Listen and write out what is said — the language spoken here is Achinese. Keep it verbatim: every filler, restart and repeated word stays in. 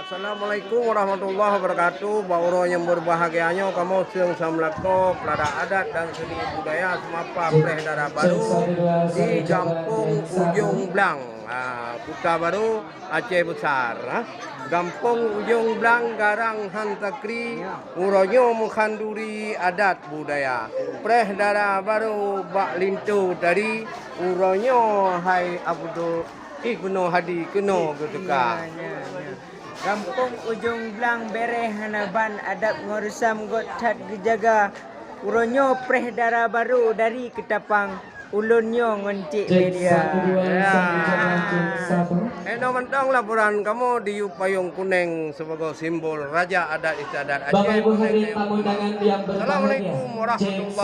Assalamualaikum warahmatullahi wabarakatuh. Bak uroe nyang berbahagia nyoe kamoe seueng samlakoe peulada adat dan seni budaya Seumapa Preh Dara Barô di Gampông Ujong Blang, ha, Kuta Barô, Aceh Besar, ha. Gampông Ujong Blang, Garang Han Takri, uroe nyoe meukhanduri adat budaya. Preh Dara Barô bak linto tari, uroe nyoe hai Abdul Ibnu Hadi keunoe geuteuka. Ya, ya, ya. Gampông Ujong Blang bereh hana ban, adat ngon reusam göt that geujaga. Uroe nyoe Preh Dara Barô dari Keutapang, ulôn nyoe ngon Cik Melia. Ya. Eh, nyoe mantong laporan kamoe di yub payong kuneng sibagoe simbol raja adat istiadat Aceh. Bapak Ibu hadirin tamu undangan yang berbahagia. Assalamualaikum warahmatullahi